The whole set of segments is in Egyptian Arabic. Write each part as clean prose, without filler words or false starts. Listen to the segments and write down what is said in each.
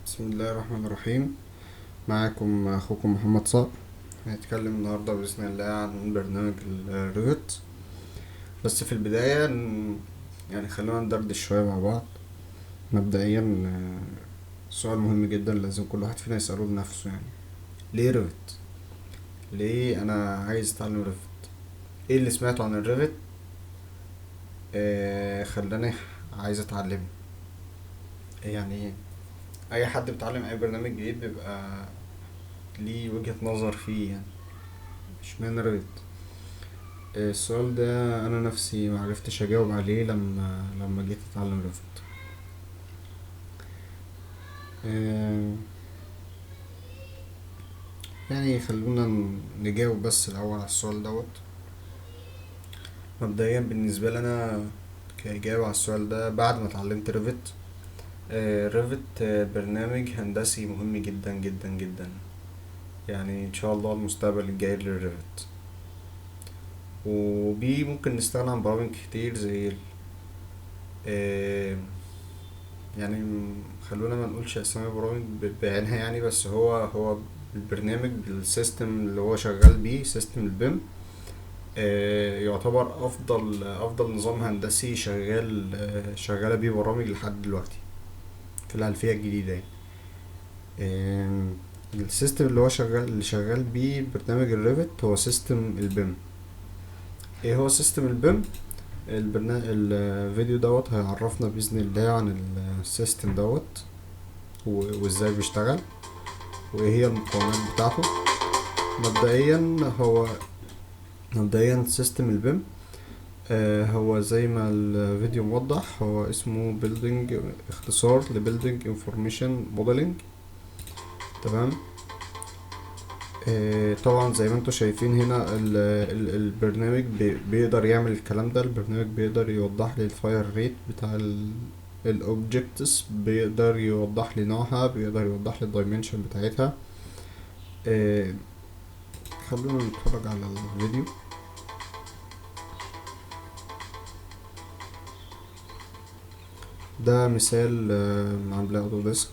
بسم الله الرحمن الرحيم. معاكم اخوكم محمد صقر. هنتكلم النهارده باذن الله عن برنامج ال Revit. بس في البدايه خلونا ندردش شويه مع بعض. مبدئيا، سؤال مهم جدا لازم كل واحد فينا يساله لنفسه، ليه Revit؟ ليه انا عايز اتعلم Revit؟ ايه اللي سمعته عن ال Revit خلاني عايز اتعلمه؟ اي حد بيتعلم اي برنامج جديد بيبقى ليه وجهة نظر فيه، اشمعنى Revit؟ السؤال ده انا نفسي معرفتش اجاوب عليه لما جيت اتعلم Revit. خلونا نجاوب بس الاول على السؤال دوت. مبدئيا بالنسبه لي انا كاجابه على السؤال ده بعد ما اتعلمت Revit، Revit، برنامج هندسي مهم جدا جدا جدا، ان شاء الله المستقبل الجاي لل Revit، وبيه ممكن نستغنى عن برامج كتير زي خلونا ما نقولش اسامي برامج بعينها بس هو البرنامج بال system اللي هو شغال بيه، system ال BIM، يعتبر افضل نظام هندسي شغاله بيه برامج لحد دلوقتي في الالفيه الجديده. ال system اللي هو شغال بيه برنامج ال Revit هو system ال BIM. ايه هو system ال BIM؟ الفيديو دوت هيعرفنا باذن الله عن ال system دوت وازاي بيشتغل وايه هي المقومات بتاعته. مبدئيا system ال BIM، هو زي ما الفيديو موضح هو اسمه building، اختصار ل building information modeling. تمام. طبعا زي ما انتم شايفين هنا البرنامج بيقدر يعمل الكلام ده. البرنامج بيقدر يوضح لي ال fire rate بتاع ال objects، بيقدر يوضح لي نوعها، بيقدر يوضح لي ال dimension بتاعتها. خلونا نتفرج على الفيديو. ده مثال، عاملاه Autodesk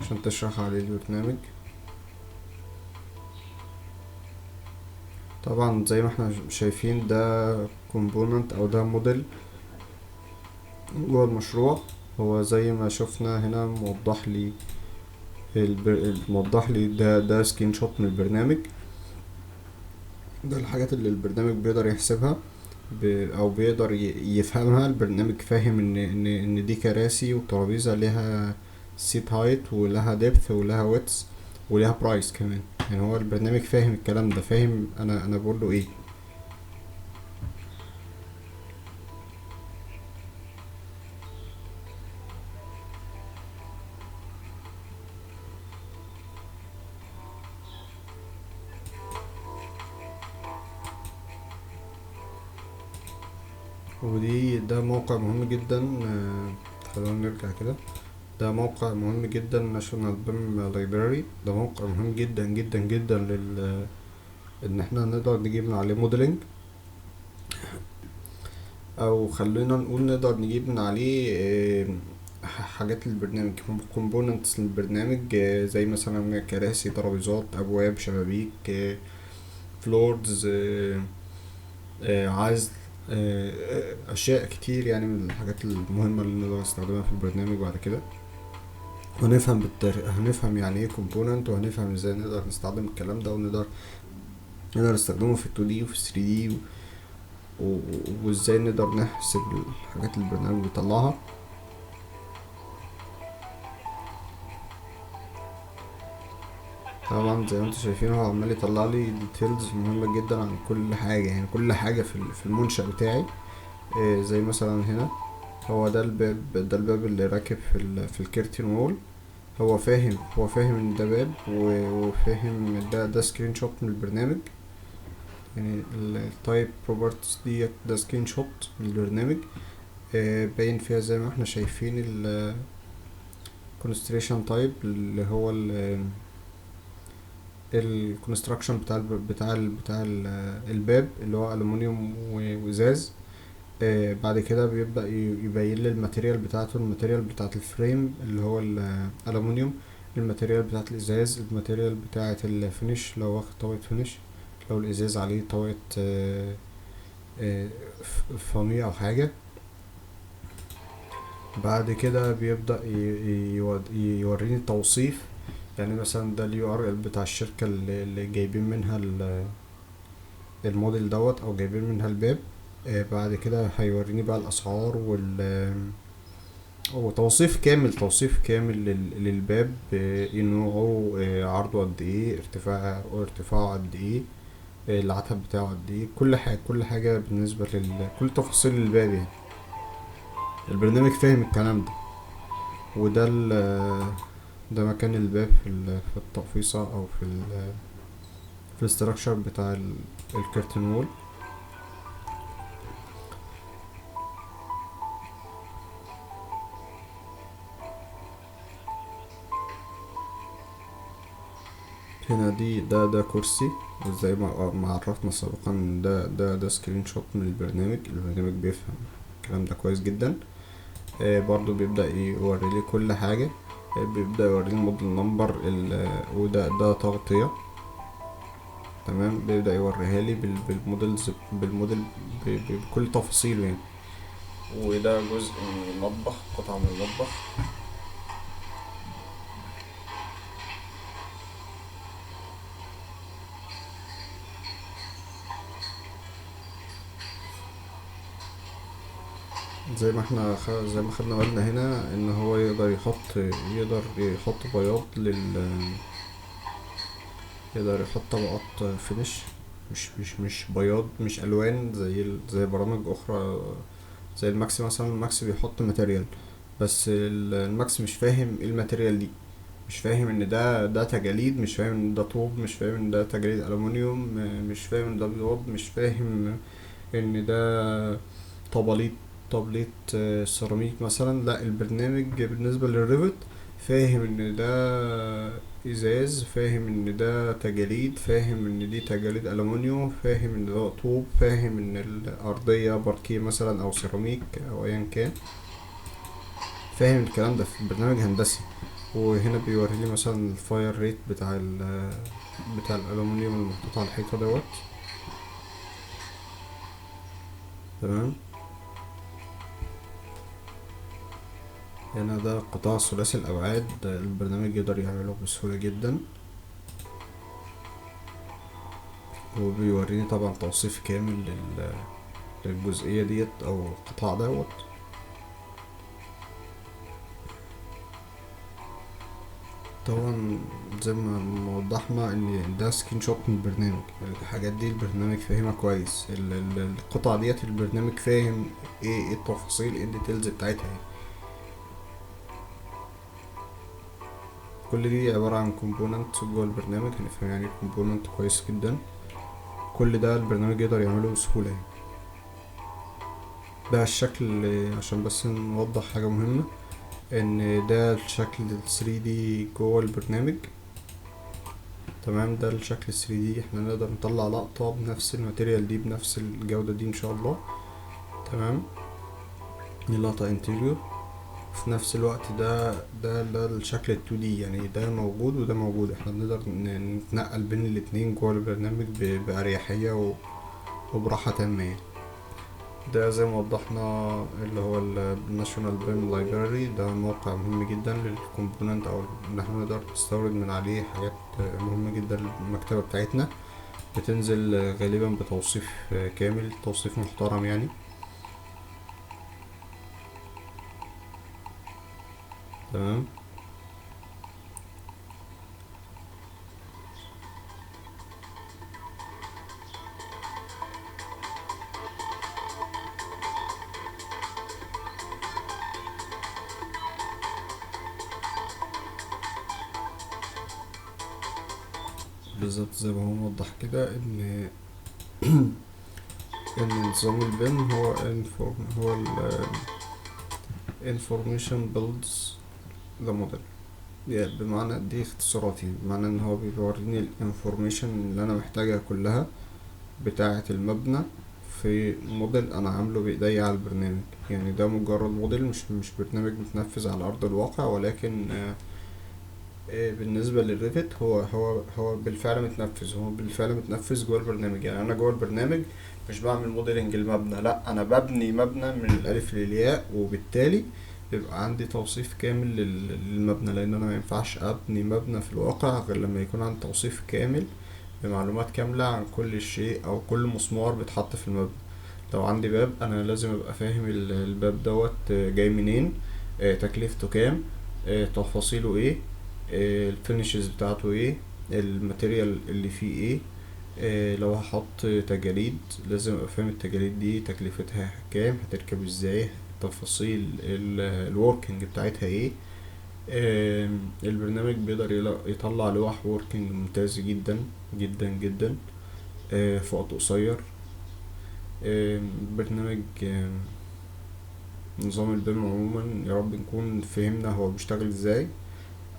عشان تشرح عليه البرنامج. طبعا زي ما احنا شايفين ده component او ده موديل جوه المشروع. هو زي ما شفنا هنا موضح لي ده screenshot من البرنامج. ده الحاجات اللي البرنامج بيقدر يحسبها او بيقدر يفهمها. البرنامج فاهم ان دي كراسي وترابيزه ليها seat height ولها depth ولها width وليها price كمان. هو البرنامج فاهم الكلام ده، فاهم انا بقول له ايه. ده موقع مهم جدا، خلونا نرجع كده. ده موقع مهم جدا، National BIM Library. ده موقع مهم جدا جدا جدا ان احنا نقدر نجيب من عليه modeling، او خلينا نقول نقدر نجيب من عليه، حاجات للبرنامج، components للبرنامج، زي مثلا كراسي، ترابيزات، ابواب، شبابيك، floors، عزل، اشياء كتير من الحاجات المهمه اللي نقدر نستخدمها في البرنامج بعد كده. هنفهم يعني ايه component، وهنفهم ازاي نقدر نستخدم الكلام ده، ونقدر نستخدمه في ال 2D وفي 3D، وازاي نقدر نحسب الحاجات اللي البرنامج بيطلعها. طبعا زي ما انتم شايفين هو عمال يطلع لي details مهمة جدا عن كل حاجة، كل حاجة في المنشأ بتاعي. زي مثلا هنا هو ده الباب، ده الباب اللي راكب في ال curtain wall. هو فاهم ان ده باب، وفاهم ده screenshot من البرنامج. ال type properties ديت ده screenshot من البرنامج. باين فيها زي ما احنا شايفين ال construction type اللي هو ال construction بتاع الباب اللي هو الومنيوم وازاز. بعد كده بيبدأ يبين لي ال material بتاعته، ال material بتاعة ال frame اللي هو الألمونيوم، ال material بتاعة الإزاز، ال material بتاعة ال finish لو واخد طبقة finish، لو الإزاز عليه طبقة فامي أو حاجة. بعد كده بيبدأ يوريني التوصيف، يعني مثلا ده ال URL بتاع الشركة اللي جايبين منها الموديل دوت او جايبين منها الباب. بعد كده هيوريني بقى الاسعار وتوصيف كامل، توصيف كامل للباب، ايه نوعه، عرضه قد ايه، ارتفاعه قد ايه، العتب بتاعه قد ايه، كل حاجة، كل حاجة بالنسبة كل تفاصيل الباب يعني. البرنامج فاهم الكلام ده. وده ده مكان الباب في التقفيصة او في ال structure بتاع ال curtain wall. هنا دي ده كرسي زي ما عرفنا سابقا، ده screenshot من البرنامج. البرنامج بيفهم الكلام ده كويس جدا. برضو بيبدأ يوري لي كل حاجة، بيبدأ يوري لي ال model number وده تغطية، تمام. بيبدأ يوريها لي بال models، بالموديل بكل تفاصيله يعني. وده جزء من المطبخ، قطعة من المطبخ. زي ما خدنا بالنا هنا ان هو يقدر يحط بياض لل، يقدر يحط طبقات finish، مش بياض، مش الوان زي برامج اخرى زي ال Max مثلا. ال Max بيحط material، بس ال Max مش فاهم ايه ال material دي، مش فاهم ان ده تجاليد، مش فاهم ان ده طوب، مش فاهم ان ده تجاليد الومنيوم، مش فاهم ان ده بياض، مش فاهم ان ده طبليط سيراميك مثلا. لا، البرنامج بالنسبة لل Revit فاهم ان ده ازاز، فاهم ان ده تجاليد، فاهم ان دي تجاليد الومنيوم، فاهم ان ده طوب، فاهم ان الارضية باركيه مثلا او سيراميك او ايا كان، فاهم الكلام ده في برنامج هندسي. وهنا بيوري لي مثلا ال fire rate بتاع الالومنيوم المحطوط على الحيطة دوت، تمام. هنا ده قطاع ثلاثي الأبعاد، البرنامج يقدر يعمله بسهولة جدا، وبيوريني طبعا توصيف كامل للجزئية ديت أو القطاع دوت. طبعا زي ما وضحنا ان ده screenshot من البرنامج، الحاجات دي البرنامج فاهمها كويس، القطع ديت البرنامج فاهم ايه التفاصيل، ايه ال details بتاعتها يعني. كل دي عبارة عن component جوه البرنامج، هنفهم يعني component كويس جدا. كل ده البرنامج يقدر يعمله بسهولة يعني. ده الشكل عشان بس نوضح حاجة مهمة، ان ده الشكل ال 3D جوه البرنامج، تمام. ده الشكل ال 3D، احنا نقدر نطلع لقطة بنفس ال material دي بنفس الجودة دي ان شاء الله، تمام. دي لقطة interior في نفس الوقت. ده الشكل ال 2D، يعني ده موجود وده موجود، احنا بنقدر نتنقل بين الاتنين جوه البرنامج بأريحية وبراحة تامة يعني. ده زي ما وضحنا اللي هو ال National BIM Library، ده موقع مهم جدا لل component، او ان احنا نقدر نستورد من عليه حاجات مهمة جدا للمكتبة بتاعتنا، بتنزل غالبا بتوصيف كامل، توصيف محترم يعني. تمام. بالظبط زي ما هو موضح كده ان نظام ال BIM هو هو ال information builds the model، يعني بمعنى دي اختصارات، يعني بمعنى ان هو بيوريني ال information اللي انا محتاجها كلها بتاعة المبنى في موديل انا عامله بايديا على البرنامج. يعني ده مجرد موديل، مش برنامج متنفذ على ارض الواقع، ولكن بالنسبة لل Revit هو بالفعل متنفذ، هو بالفعل متنفذ جوه البرنامج. يعني انا جوه البرنامج مش بعمل modeling المبنى، لا انا ببني مبنى من الالف للياء، وبالتالي بيبقى عندي توصيف كامل للمبنى، لان انا ما ينفعش ابني مبنى في الواقع غير لما يكون عندي توصيف كامل بمعلومات كاملة عن كل شيء او كل مسمار بيتحط في المبنى. لو عندي باب انا لازم ابقى فاهم الباب دوت جاي منين، تكلفته كام، تفاصيله ايه، ال finishes بتاعته ايه، ال material اللي فيه ايه، لو هحط تجاليد لازم ابقى فاهم التجاليد دي تكلفتها كام، هتركب ازاي، تفاصيل ال working بتاعتها ايه. البرنامج بيقدر يطلع لوح working ممتاز جدا جدا جدا، في وقت قصير. برنامج، نظام ال BIM عموما يا رب نكون فهمنا هو بيشتغل ازاي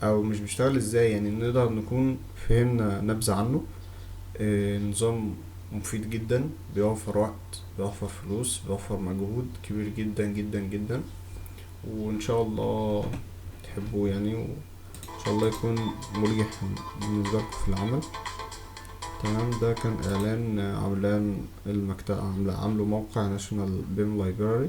او مش بيشتغل ازاي، يعني نقدر نكون فهمنا نبذة عنه. نظام مفيد جدا، بيوفر وقت، بيوفر فلوس، بيوفر مجهود كبير جدا جدا جدا، وان شاء الله تحبوه وان شاء الله يكون مريح بالنسبة لكم في العمل. تمام، ده كان اعلان عاملان المكتب، عامله موقع National BIM Library.